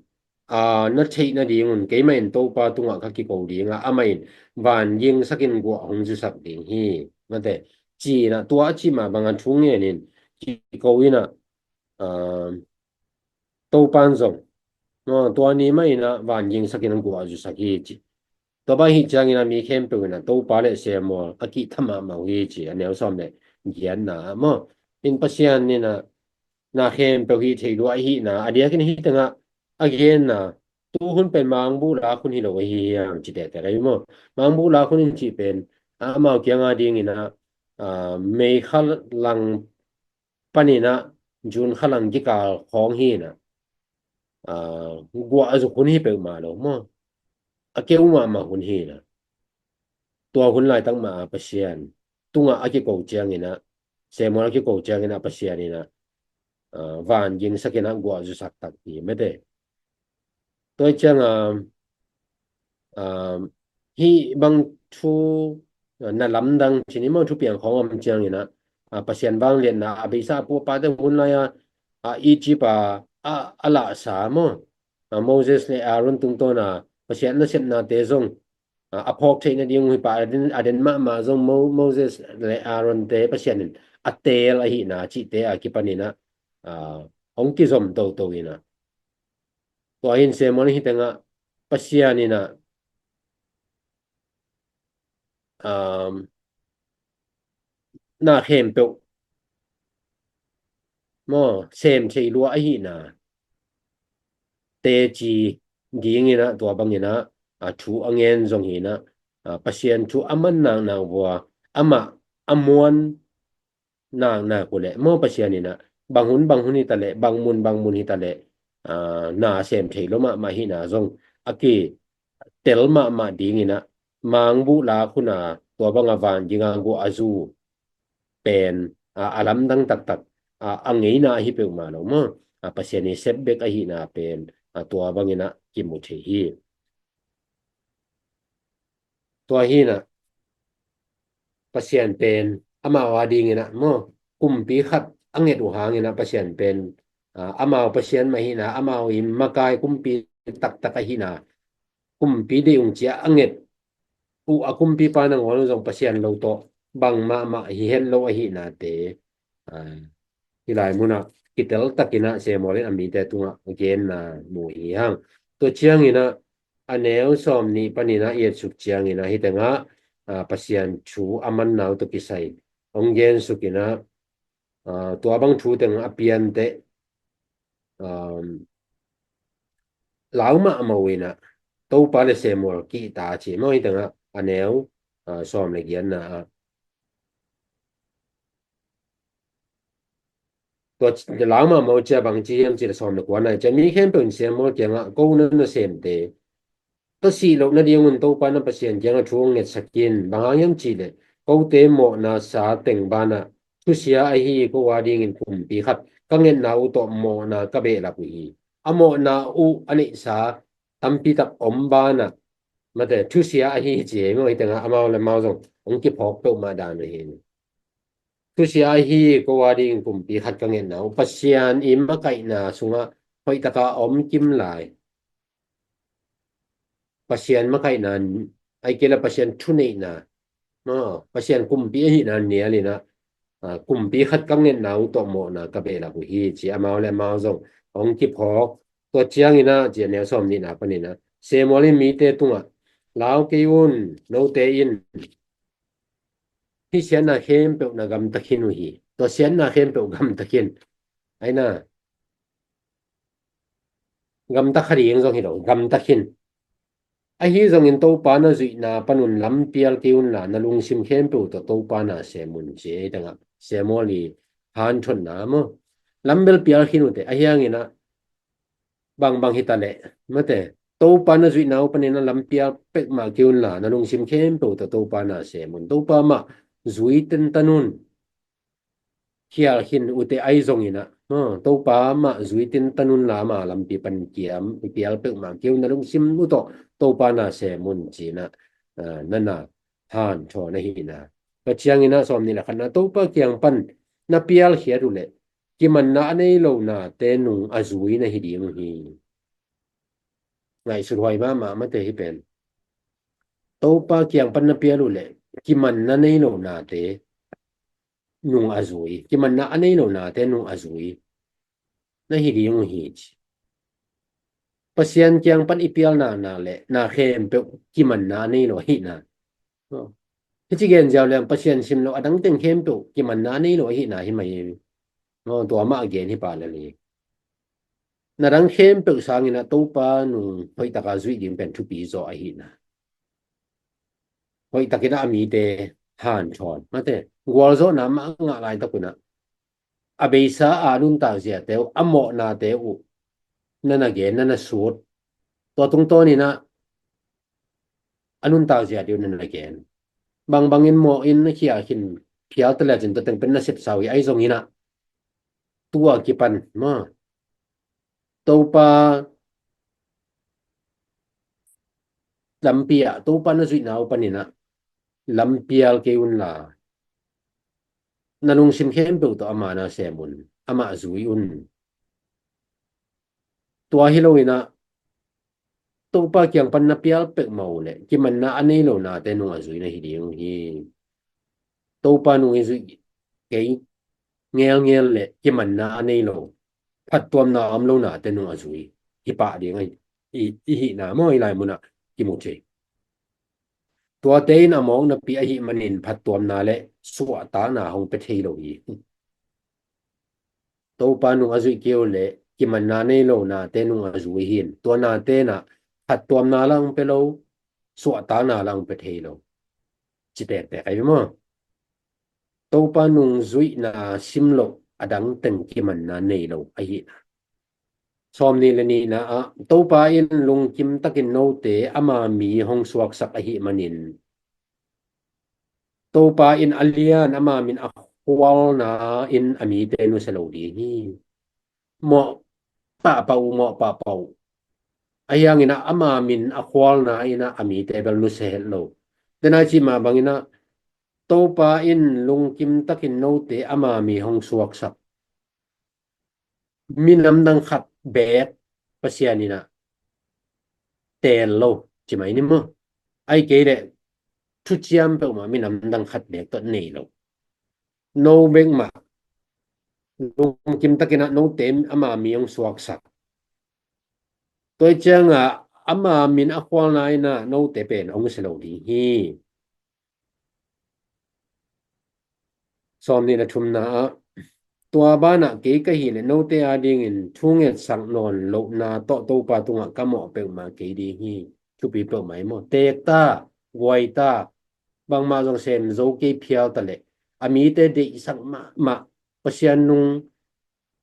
a, na theih nadingun keimah in Topa tungah ka kiko ding a, amah in vangingsakin guah hong zusak ding hi, mate, ci-in ah, tua a cih mah bangin thu ngenin kiko in ah, a, Topa in zong, a, tua ni mah in ah vangingsakin hong guah zusak hi ci. Tua bang ahih ciangin ah mi khempeuh in ah Topa le Samuel a kihtha mahmah uh hi ci, a neu sawm le giatna ah maw. In Pasian in ah na khempeuh hih thei lua ahihna, a diakin hih tengah a genna, tu hun pen mangbuh lak hun hi lo ahi hiam ci tektek ahi maw. Mangbuh lak hun in cih pen, a, amau kiang a dingin ah, a, May kha lang panin ah June kha lang kikal khawng hi-in ah, a, guah a zuk hun hi peuhmah lo maw. A keu mahmah hun hi-in ah, tua hun laitak mah a Pasian tungah a kiko ciangin ah, Samuel a kiko ciangin ah Pasian in ah, a, vangingsakin ah guah zusak takpi, mate. Tua ciang a, a, hih bang thu, a, na lamdang cih ni maw, thupiang khawng om ciangin ah, a, Pasian vangliatna a beisa a pu a pate hun lai-a, a, Egypt a, a, a lahsa maw, a, Moses le Aaron tungtawn a Pasian nasepnate zong, a, a phawk theih nading uh hi pah, a den, a den mahmah zong Mo-, Moses le Aaron-te Pasian in a teel ahihna cihte a kipanin ah, a, hong kizom toto in ah, tua hi-in Samuel hih tengah Pasian in ah, um, na khempeuh maw, sem thei lua ahihna teci dingin ah, tua bangin ah, a, thu a ngen zong hi-in ah, a, Pasian thu a man naknak uh a, amah a muan naknak uh leh maw, Pasian in ah bang hun bang hun hi ta leh, bang mun bang mun hi ta leh, a, na sem thei lo mahmah ahihna zong a kitel mahmah dingin ah, mangbuh lak hun a tua bang a vanging a guah a zu pen, a, a lamdang taktak, a, a ngeina ahi peuhmah lo maw, a, Pasian i sep bek ahihna pen, a, tua bangin ah kimu thei hi. Tua hi-in ah Pasian pen amau a dingin ah maw, kumpi khat a nget uh hangin ah Pasian pen, a, amau Pasian mah hi-in ah, amau i makai kumpi taktak ahihna, kumpi deih ung ci-a a nget uh a kumpipa nangawn uh zong Pasian lo tawh bang mahmah hi het lo ahihnate, a, hih lai munah kitel takin ah Samuel in a mite tungah a genna mu hi hang. Tua ciangin ah a neu sawm nih panin ah i et suk ciangin ah hih tengah, a, Pasian thu a manna uh tawh kisai hong gen suk in ah, a, tua bang thu teng a pian teh, um, lau mahmah uh in ah, Topa le Samuel kihta ci maw, hih tengah a neu, a, sawm le giatna ah. Tua ci-, lau mahmah uh ci-a bang ci hiam cih leh sawm le kuana ah, ci-a mi khempeuh in Samuel kiangah, ko na nasemte, ka sih loh nadingun Topa na Pasian kiangah thu hong ngetsak in. Bang hang hiam cih leh kote mawhna sa teng banah thusia ahi ko a dingin kumpi khat ka ngetna uh tawh mawhna ka behlap uh hi. A mawhna uh a neihsa tampi tak om banah, mate, thusia ahi ci hi maw, hih tengah amau le amau zong hong kiphawk peuhmah dan uh hi. Thusia ahi ko a dingin kumpi khat ka ngetna uh, Pasian i makaihna sungah hoihtaka om kim lai. Pasian makaihna, ahih kei leh Pasian thuneihna, maw, Pasian kumpi ahihna nial in ah, a, kumpi khat ka ngetna uh tawh mawhna ka behlap uh hi ci, amau le amau zong hong kiphawk Tua ciangin ah, ci a neu sawm nihna panin ah, Samuel in mite tungah, "Lau kei un, note in hih siatna khempeuh na gamta khin uh hi." Tua siatna khempeuh gamta khin. Aina, gamta kha ding zong hi lo, gamta khin. "Ahi zongin Topa na zuihna panun lam pial kei unla, na lungsim khempeuh tawh Topa na sem un," ci. Ei tengah Samuel i hanthotna maw. Lam bel pial khin uh teh, ahi hangin ah bangbang hi ta leh, mate, Topa na zuihna uh panin ah lam pial pek mah kei unla, na lungsim khempeuh tawh Topa na sem un. Topa mah zui tentan un. Khial khin uh teh, ahi zongin ah, maw, Topa mah zui tentan unla, ama lampi pan kiam, i pial pek mah kei un, na lungsim uh tawh Topa na sem un, ci-in ah, ah, na na hanthawn ahihna. Tua ciangin ah sawm nih le khatna, Topa kiang pan na pialkhiat uh leh kimanna a nei lo nate nung a zui na hi ding uh hi. Ngaihsut huai mahmah, mate, hih pen. Topa kiang pan na pial uh leh kimanna nei lo nate nung a zui, kimanna a nei lo nate nung a zui na hi ding uh hi, ci. Pasian kiang pan i pial na, na leh na khempeuh kimanna a nei lo ahihna. Hih ci gen ziau leng Pasian sim lo a dang teng khempeuh kimanna a nei lo ahihna hi mah hi. Tua mah a gen hi pah lel hi. Na dang khempeuh sangin ah Topa nung hoih taka zuih ding pen thupi zaw ahihna. Hoih takin ah a mite hanthawn, mate, gualzawhna mah a ngah laitak un ah a beisa a nuntak ziate uh, a mawhnate uh na na gen, na na sut. Tua tungtawnin ah a nuntak ziate uh na na gen. Bangbangin mawh in na khial khin phial ta lecin tua teng pen na sepsa uh hi, ahi zongin ah tua kipan, maw, Topa lampi ah, Topa na zuihna uh panin ah lam pial kei unla, na lungsim khempeuh tawh ama na sem un, amah zui un. Tua hi loin ah Topa kiang pan na pial pek mah uh leh kimanna a nei lo nate nung a zui na hi ding uh hi. Topa nung i zuih kei ngelngel leh kimanna a nei lo, phattuamna a om lo nate nung a zui hi pah ding a, i, i hihna maw, i lai munah kimu thei. Tuate in a mawk napi ahih manin phattuamna le suahtakna hong pia thei lo hi. Topa nung a zuih kei uh leh kimanna nei lo nate nung a zui hi in, tua nate in ah phattuamna la hong pia lo, suahtakna la hong pia thei lo. Ci tektek ahi ve maw. Topa nung zuihna sim loh a dang teng kimanna nei lo ahihna. Sawm nih le nihna ah, Topa in lungkim takin note ama mi hong suaksak ahih manin, Topa in a lian ama min a khualna in a mite nusia lo ding hi. Mawh pahpah uh, mawh pahpah uh. Ahi hangin ah ama min a khualna in ah a mite bel nusia het lo. Dena cih mah bangin ah Topa in lungkim takin note ama mi hong suaksak. Minam dang khat beek Pasian in ah teel lo ci mai ni maw. Ahih kei leh thuciam peuhmah minam dang khat beek tawh nei lo. No bek mah lungkim takin ah note ama mi hong suaksak. Tua ciangah ama min a khualna in ah note pen hong nusia lo ding hi. Sawm nih le thumna ah, tua banah kei ka hih leh note adingin thungetsak nawn lohna tawh Topa tungah ka mawh peuhmah kei ding hi. Thupi peuhmah hi maw. Teek ta, guai ta, bangmah zong sem zo kei phial ta leh a mite deihsak mahmah, Pasian nung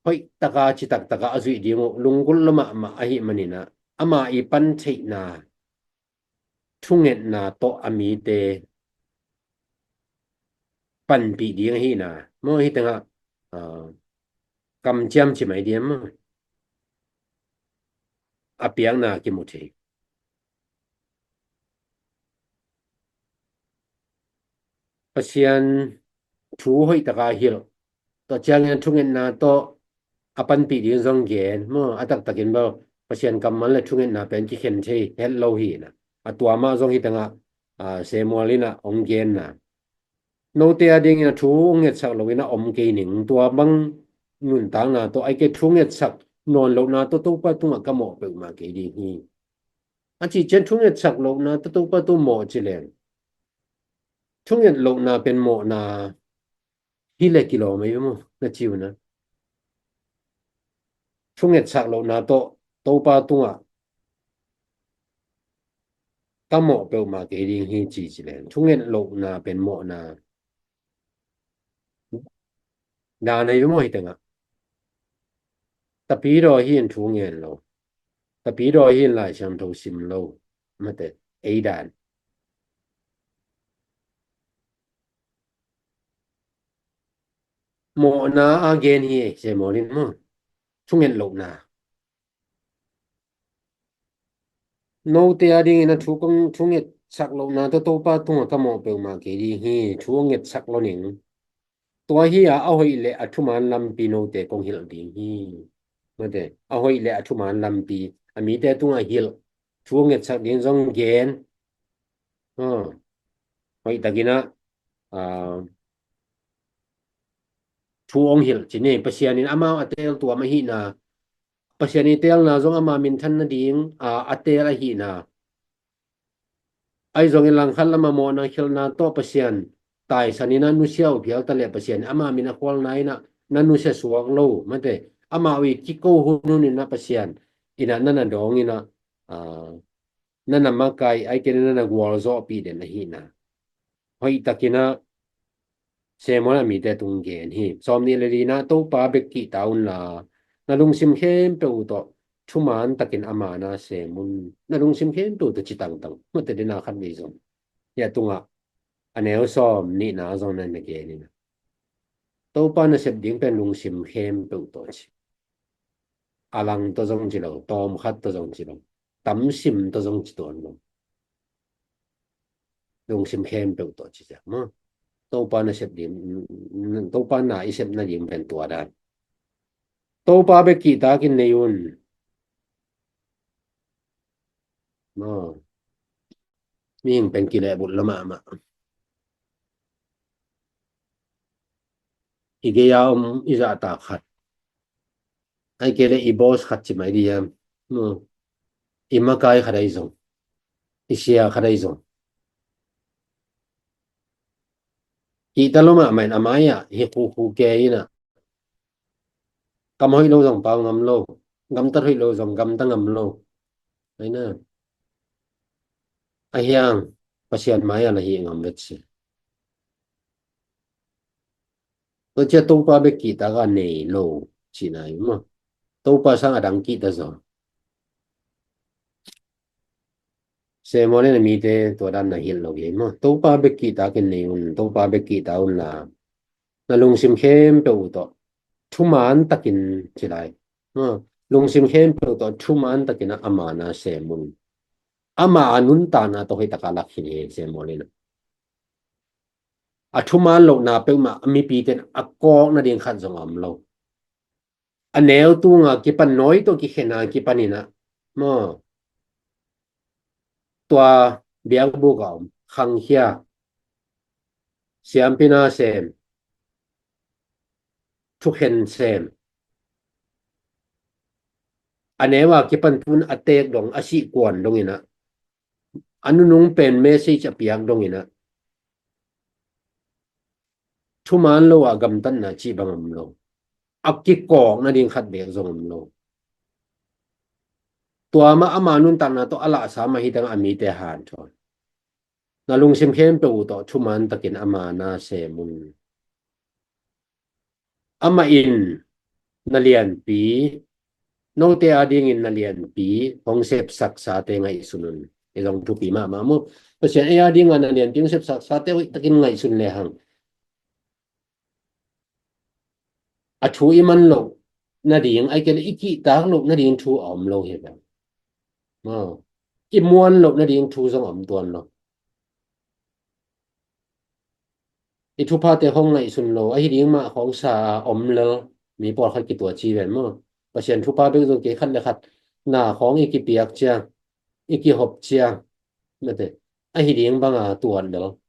hoih taka citak taka a zuih ding uh lunggulh lua mahmah ahih manin ah ama i pan theihna thungetna tawh a mite panpih ding ahihna. Maw, hih tengah, ah, kamciam ci mai diam maw? A piakna kimu thei. Pasian thu hoih taka hilh. Tua ciangin thungetna tawh a panpih ding zong gen maw, a taktakin bel Pasian kammal le thungetna pen kikhen thei het lo hi na. A tua mah zong hih tengah, ah, Samuel in ah hong genna. Note adingin a thu hong ngetsak loin a om kei ning, tua bang nuntakna tawh, ahih kei leh thungetsak nawn lohna tawh Topa tungah ka mawh peuhmah kei ding hi. A cih ciang thungetsak lohna tawh Topa tungah mawh ci leng, thunget lohna pen mawhna hi le kilawm ahi maw, na ci uh na. Thungetsak lohna tawh Topa tungah ka mawh peuhmah kei ding hi ci ci leng, thunget lohna pen mawhna dan ahi maw hi tengah. Tapidaw hi in thu ngen lo. Tapidaw hi in Lai Siangtho sim lo. Mate, ei dan. Mawhna a gen hi, se mawlin maw. Thunget lohna. Note a dingin a thu kong, thungetsak lohna tawh Topa tungah ka mawh peuhmah kei ding hi, thu ngetsak lo ning. Tua hi a, a hoih le a thuman lampi note kong hilh ding hi. Mate, a hoih le a thuman lampi, a mite tungah hilh, thu ngetsak ding zong gen. Ah, hoih takin ah, ah, thu hong hilh ci ni. Pasian in amau a teel tuam ahihna, Pasian i teelna zong ama minthan nading, ah, a teel ahihna. Ahi zongin langkhat lamah mawhna khialhna tawh Pasian taisan in ah nusia uh phial ta leh Pasian ama min a khualna in ah na nusia suak lo, mate, amau i kiko hun hun in ah Pasian in ah na na dawng in ah, ah, na na makai, ahih kei leh na na gualzawhpih den ahihna. Hoih takin ah se mawlin a mite tung gen hi. Sawmnih le lina, Topa bek kihta unla, na lungsim khempeuh uh tawh thuman takin ama na sem un. Na lungsim khempeuh uh tawh ci tangtang. Mate, dena khat vei zong. Hia tungah a neu sawmnihna zong na na gen in ah, Topa na sep ding pen lungsim khempeuh tawh ci. A lang tawh zong ci lo, tawmkhat tawh zong ci lo, tamsim tawh zong ci tuan lo. Lungsim khempeuh tawh ci ciang maw. Topa na sep ding, Topa na i sep nading pen tua dan. Topa bek kihtak in nei un. Maw. Mihing pen kilehbulh lua mahmah. I gei a om i zahtak khat, ahih kei leh i boss khat ci mai dih hiam? Maw. I makai khat ahi zong, i sia khat ahi zong, kihta lua mahmah in a mai-ah hi khukhu kei in ah, kam hoih lo zong pau ngam lo, gamtat hoih lo zong gamta ngam lo. Ahi na, a hiang Pasian mai-ah na hih ngam vet si. Tua ciang Topa bek kihtak a nei lo cihna hi maw. Topa sang a dang kihta zaw. Se mawlin a mite tua dan na hilh lo hi maw. Topa bek kihtak in nei un, Topa bek kihta unla, na lungsim khempeuh uh tawh thuman takin ci lai. Maw. Lungsim khempeuh uh tawh thuman takin ah ama na sem un. Ama a nuntakna tawh hoih takin lak khin hi, se mawlin ah. A thuman lohna peuhmah a mipite in a kawk nading khat zong a om lo. A neu tunga kipan, nawi tawh kikhen a kipan in ah, maw, tua biakbuk a om, khangkhia, siampi na sem, thukhen sem, a neu a kipan tun a teek dong, a sih kuan dong in ah, a nunung pen message a piak dong in ah, thuman lo ah gamtatna cih bang om lo. A kikawk nading khat beek zong om lo. Tua mah ama nuntakna tawh a lahsa mah hi teng a mite hanthawn. Na lungsim khempeuh uh tawh thuman takin ama na sem un. Amah in na lianpi, note a dingin na lianpi hong sepsaksate ngaihsun un. Hi zong thupi mahmah maw. Pasian ei a dinga na lianpi hong sepsaksate hoih takin ngaihsun lehang, a thu i man loh nading, ahih kei leh i kihtak loh nading thu a om lo hi ve. Maw. I muan loh nading thu zong a om tuan lo. I thuphate khawng ngaihsun lo, ahi ding mah khawng sa a om lel, mi pawlkhat kituat ci ven maw. Pasian thupha bek zong kei, khat le khat na khawng i kipiak ciang, i kihop ciang, mate, ahi ding banga tuat lel.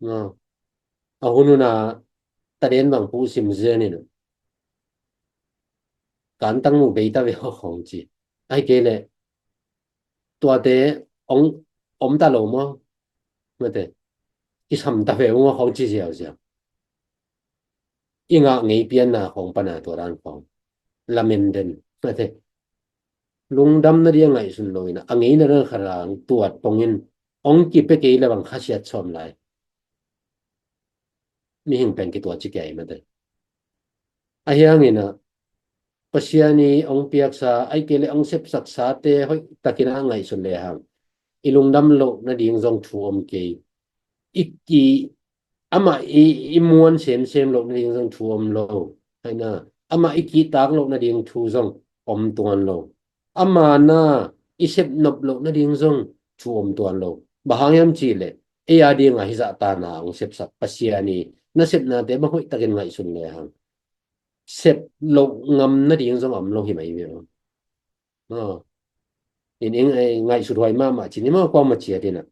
Maw. A hun hun a taden bang pu sim zen in, kantang mu bei ta ve aw khawng ci. Ahih kei leh tuate hong om ta lo maw? Mate, kisam ta ve ung aw khawng ci ziauziau. I ngah ngei pianna khawng pana tua dan khawng lamen den. Mate, lungdam nading a ngaihsun lo in a, a ngeina dan khat hang tuat pongin hong kipia kei le bang khasiat sawm lai. Mihing pen kituat ci kei mate. Ahi hangin a, Pasian i hong piaksa, ahih kei leh hong sepsaksate hoih takin a ngaihsun le hang, i lungdam loh nading zong thu om kei. I ki, amah i, i muan semsem loh nading zong thu om lo. Hai na, amah i kihtak loh nading thu zong om tuan lo. Ama na i sepnop loh nading zong thu om tuan lo. Bang hang hiam cih leh, ei a ding a hih zah tana hong sepsak Pasian i nasepnate bang hoih takin ngaihsun le hang, sep loh ngam nading zong om lo hi mai ve aw. Aw. In, in, eh, ngaihsut huai mahmah ci ni maw, kuamah ciat in a,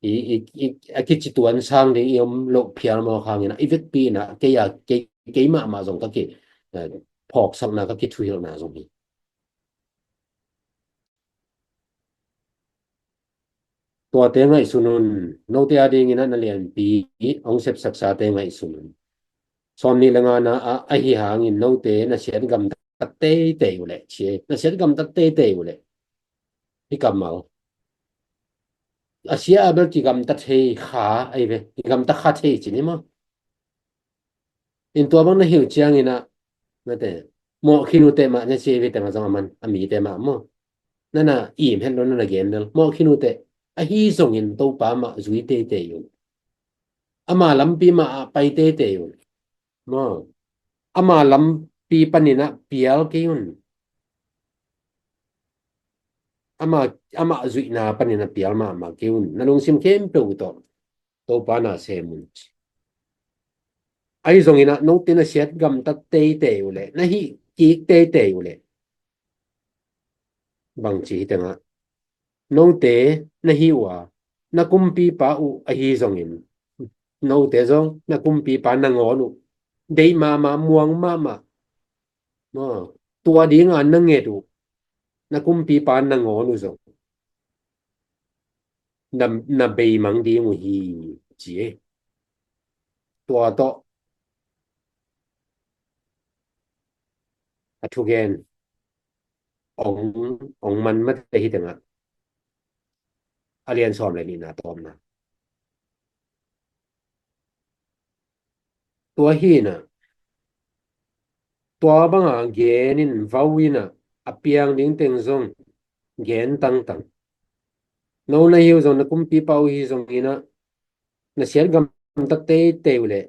i, i, i, a kici tuan sang ding i om loh phial mawk hangin a, i vekpi in a, kei a, kei, kei mahmah zong ka ki, eh, phawksakna, ka kithuhilhna zong hi. Tuate ngaihsun un, note a dingin a na lianpi hong sepsaksate ngaihsun un. Sawmnih le ngana ah, ahi hangin note na siat gamtat teitei uh leh, ci e, na siat gamtat teitei uh leh. Hi kammal. A sia a bel kigamtat thei kha, ahi ve, kigamtat kha thei ci ni maw? In tua bang na hilh ciangin a, mate, mawh khin uh teh mah na ci e ve, teng a zong a man, a mite mah maw? Na na im het lo, na na gen lo. Mawh khin uh teh, ahi zongin Topa mah zui teitei un. Ama lampi mah ah pai teitei un. Maw? Ama lampi panin a pial kei un. Ama, ama zuihna panin a pial mahmah kei un. Na lungsim khempeuh tawh Topa na sem un. Ahi zongin a, note na siat gamtat teitei uh leh, na hih kik teitei uh leh, bangci hi teng a, note na hih uh a, na kumpipa uh ahi zongin, note zong na kumpipa nangawn uh deih mahmah, muang mahmah, maw, tua dinga na nget uh, na kumpipa nangawn uh zong na, na beimang ding uh hi, ci e. Tua tawh a thugen hong, hong man mate hi teng a, a lian sawm le nihna tawpna. Tua hi in a, tua banga gen in, vau in a, a piang ding teng zong gen tangtang. No na hi uh zong, na kumpipa uh hi zongin a, na siat gamtat teitei uh leh,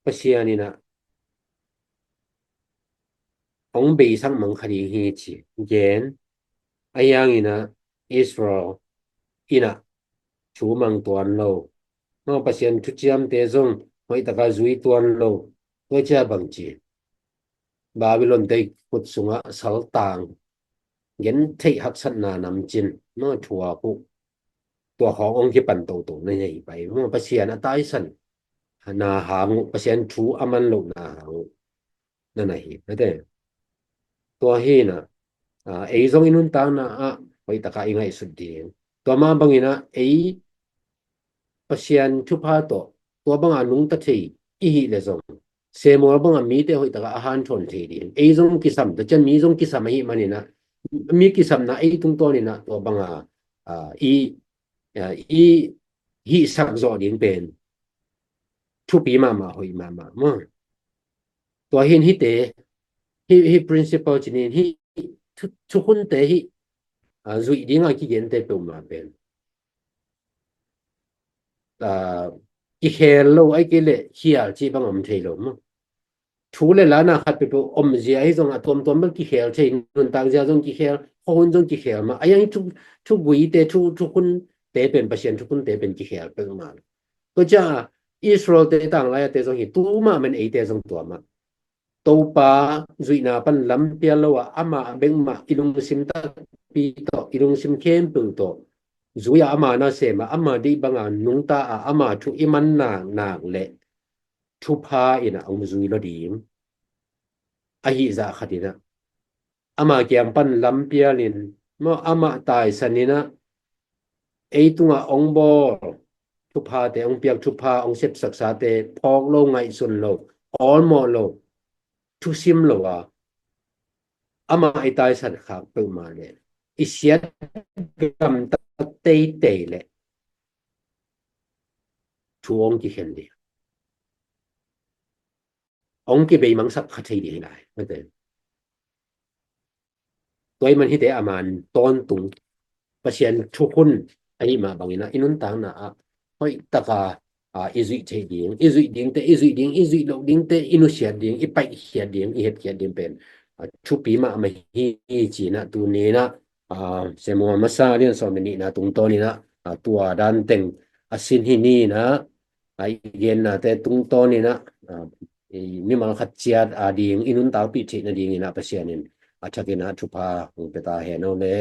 Pasian in a hong beisak mang kha ding hi, ci gen. Ahi hangin a, Israel in a thu mang tuan lo, maw, Pasian thuciamte zong hoih taka zui tuan lo. Tua cia bangci, Babylon te khut sungah saltang, gentheih haksatna namcin, maw, thuak uh. Tua khawng hong kipan toto na hi pai, maw, Pasian a taisan na hang uh, Pasian thu a man lohna hang uh na na hi, mate. Tua hi in a, a, ei zong i nuntakna ah hoih taka i ngaihsut ding. Tua mah bangin a, ei Pasian thupha tawh tua banga nungta thei i hih leh zong, Samuel banga mite hoih taka a hanthawn thei ding. Ei zong kisam, tua ciang mi zong kisam ahih manin a, mi kisamna ei tungtawnin a, tua banga, a, i, a, i hihsak zawh ding pen thupi mahmah, hoih mahmah maw. Tua hi in hihte, hih, hih principle ci ni in, hih thu, thukhunte hih, a, zuih dinga kigente peuhmah pen, a, kikhel lo, ahih kei leh khial cih bang om thei lo maw. Thu le lana khat peuhpeuh omzia hi zong a tuamtuam bel kikhel thei, nuntakzia zong kikhel, khuahun zong kikhel mah. A yang thu, thuguite, thu, thukhunte pen, Pasian thukhunte pen kikhel peuhmah lo. Tua ciang a, Israel-te tanglai-ate zong hi, tu mahmah in eite zong tua mah. Topa zuihna pan lampial lo a, amah bek mah i lungsim takpi tawh, i lungsim khempeuh tawh zui a, ama na sem a, ama deih banga nungta a, ama thu i man nak nak leh thupha in a hong zui lo ding. ahi zah khat in ah, ama kiang pan lampial in, maw, amah taisan in ah, ei tungah hong bawl thuphate, hong piak thupha, hong sepsaksate phawk lo, ngaihsun lo, awlmawh lo, thusim lo a, amah i taisan khak peuhmah leh, i siat gamtat teitei leh thu hong kikhen ding, hong kibeimangsak kha thei ding hi lai. Tua ahih man hihte a man tawntung, Pasian thukhun ahih mah bangin ah, i nuntakna ah hoih taka, ah, i zuih theih ding, i zuih dingte i zuih ding, i zuih loh dingte i nusiat ding, i paihkhiat ding, i hepkhiat ding pen, ah, thupi mahmah hi, ci-in ah tuni-in ah, ah, Samuel masa lian sawm le nihna tungtawnin ah, ah, tua dan teng a sin hi ni-in ah, ah, i gennate tungtawnin ah, ah, i mimal khat ciat a ding, i nuntakpih theih nadingin ah Pasian in a thakin ah thupha hong pia ta hen aw le.